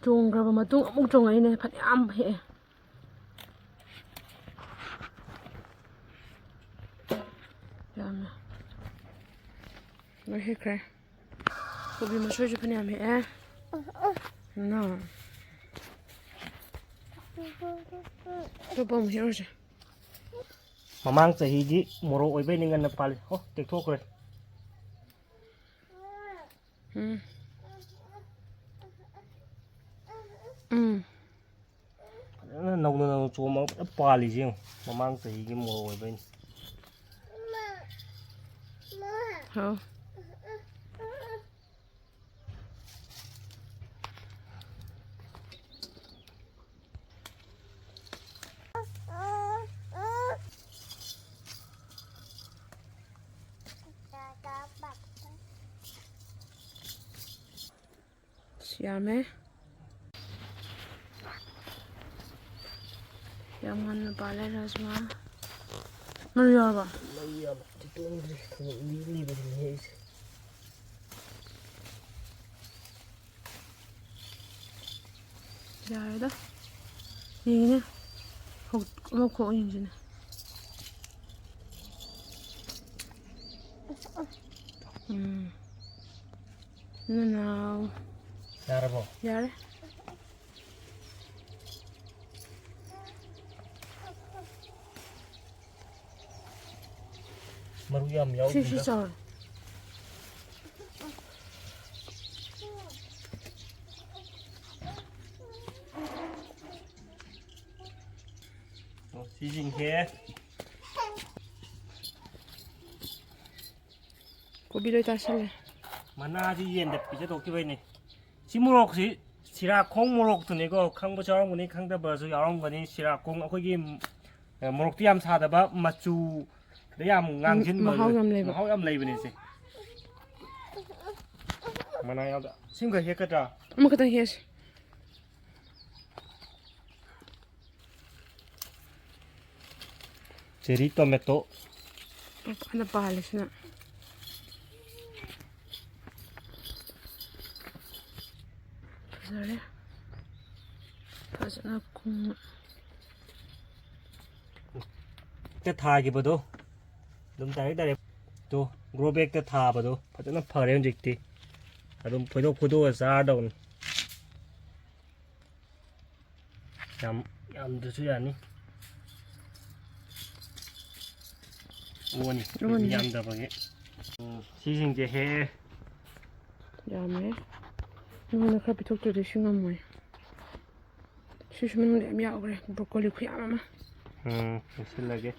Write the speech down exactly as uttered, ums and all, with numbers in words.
ꯆꯣꯡꯈ꯭ꯔꯕ ꯃꯇꯨꯡ ꯑꯃꯨꯛ ꯆꯣꯡꯉꯛꯏꯅꯦ, ꯐꯅꯌꯥꯝ ꯍꯦꯛꯑꯦ꯫ ꯌꯥꯝꯃꯦ꯫ ꯂꯣꯏ ꯍꯦꯛꯈ꯭ꯔꯦ꯫ ꯀꯣꯕꯤ ꯃꯁꯣꯏꯁꯨ ꯐꯅꯌꯥꯝ ꯍꯦꯛꯑꯦ꯫ ꯅꯣ꯫ ꯑꯇꯣꯞꯄ ꯑꯃꯨꯛ ꯍꯦꯛꯎꯔꯁꯦ꯫ ꯃꯃꯥꯡ ꯆꯍꯤꯒꯤ ꯃꯣꯔꯣꯛ ꯑꯣꯏꯕꯩꯅꯤ ꯉꯟꯅ ꯄꯥꯜꯂꯤ꯫ ꯑꯣ, ꯇꯦꯛꯊꯣꯛꯈ꯭ꯔꯦ꯫ ꯎꯝ꯫ ꯎꯝ꯫ ꯐꯖꯅ ꯅꯧꯅ ꯅꯧꯅ ꯆꯣꯝꯃꯒ ꯐꯖꯅ ꯄꯥꯜꯂꯤꯁꯦ ꯌꯦꯡꯉꯨ꯫ ꯃꯃꯥꯡ ꯆꯍꯤꯒꯤ ꯃꯣꯔꯣꯛ ꯑꯣꯏꯕꯩꯅꯤ꯫ ꯍꯥꯎ꯫ ꯑꯁ, ꯌꯥꯝꯃꯦ꯫ ꯌꯥꯝ ꯉꯟꯅ ꯄꯥꯜꯂꯦ ꯔꯥꯖꯃꯥ꯫ ꯃꯔꯨ ꯌꯥꯎꯔꯕ? ꯃꯔꯨ ꯌꯥꯝ ꯇꯤꯛꯇꯣꯛꯑꯝꯗ꯭ꯔꯤ꯫ ꯊꯕꯛ ꯃꯤ ꯂꯤꯕꯗꯨꯅꯦ ꯑꯩꯁꯦ꯫ ꯌꯥꯔꯦꯗ꯫ ꯌꯦꯡꯉꯤꯅꯦ꯫ ꯍꯧ-, ꯂꯧꯈꯣꯛ ꯌꯦꯡꯁꯤꯅꯦ꯫ ꯎꯝ꯫ ꯅꯅꯥꯎ꯫ ꯌꯥꯔꯕꯣ? ꯌꯥꯔꯦ꯫ ꯃꯔꯨ ꯌꯥꯝ ꯁꯤ, ꯁꯤ ꯌꯥꯎꯗ꯭ꯔꯤꯗ꯫ ꯆꯥꯎꯔꯦ꯫ ꯑꯣ, ꯁꯤꯁꯤꯡꯁꯦ꯫ ꯀꯣꯕꯤ ꯂꯣꯏ ꯇꯥꯁꯜꯂꯦ꯫ ꯃꯅꯥꯁꯤ ꯌꯦꯟꯗ ꯄꯤꯖꯊꯣꯛꯈꯤꯕꯩꯅꯦ꯫ ꯁꯤ ꯃꯣꯔꯣꯛꯁꯤ ꯁꯤꯔꯥꯈꯣꯡ ꯃꯣꯔꯣꯛꯇꯨꯅꯤꯀꯣ꯫ ꯈꯪꯕꯁꯨ ꯌꯥꯎꯔꯝꯒꯅꯤ, ꯈꯪꯗꯕꯁꯨ ꯌꯥꯎꯔꯝꯒꯅꯤ꯫ ꯁꯤꯔꯥꯈꯣꯡ ꯑꯩꯈꯣꯏꯒꯤ, ꯑꯦ, ꯃꯣꯔꯣꯛꯇꯤ ꯌꯥꯝ ꯁꯥꯗꯕ, ꯃꯆꯨꯗ ꯌꯥꯝ ꯉꯥꯡꯁꯤꯟꯕ, ꯃꯍꯥꯎ ꯌꯥꯝ ꯂꯩꯕ꯫ ꯃꯍꯥꯎ ꯌꯥꯝ ꯂꯩꯕꯅꯦ ꯁꯦ꯫ ꯃꯅꯥ ꯌꯥꯎꯗ꯫ ꯁꯤꯃꯒ ꯍꯦꯛꯀꯗ꯭ꯔꯥ? ꯑꯃꯈꯛꯇꯪ ꯍꯦꯛꯑꯁꯤ꯫ Cherry tomato꯫ ꯐꯖꯅ ꯄꯥꯜꯂꯤꯁꯤꯅ꯫ ꯐꯖꯔꯦ꯫ ꯐꯖꯅ ꯀꯨꯡꯅ ꯍꯦꯛꯇ ꯊꯥꯈꯤꯕꯗꯣ ꯑꯗꯨꯝ ꯗꯥꯏꯔꯦꯛ ꯗꯥꯏꯔꯦꯛ ꯇꯣ ꯒ꯭ꯔꯣ ꯕꯦꯛꯇ ꯊꯥꯕꯗꯣ ꯐꯖꯅ ꯐꯔꯦ ꯍꯧꯖꯤꯛꯇꯤ꯫ ꯑꯗꯨꯝ ꯐꯣꯏꯗꯣꯛ ꯐꯣꯏꯗꯣꯛꯑ ꯆꯥꯔꯗꯧꯅꯤ꯫ ꯌꯥꯝ ꯌꯥꯝꯗ꯭ꯔꯁꯨ ꯌꯥꯅꯤ꯫ ꯑꯣꯅꯤ ꯑꯣꯅꯤ꯫ ꯌꯥꯝꯗꯕꯒꯤ꯫ ꯎꯝ, ꯁꯤꯁꯤꯡꯁꯦ ꯍꯦꯛꯑꯦ꯫ ꯌꯥꯝꯃꯦ꯫ ꯅꯉꯣꯟꯗ ꯈꯔ ꯄꯤꯊꯣꯛꯇ꯭ꯔꯗꯤ ꯁꯤ ꯉꯝꯃꯣꯏ꯫ ꯁꯤꯁꯨ ꯃꯅꯨꯡꯗ ꯌꯥꯝ ꯌꯥꯎꯈ꯭ꯔꯦ, ꯕ꯭ꯔꯣꯀꯣꯂꯤ ꯈꯨꯌꯥꯝ ꯑꯃ꯫ ꯎꯝ, ꯂꯣꯏꯁꯤꯜꯂꯒꯦ꯫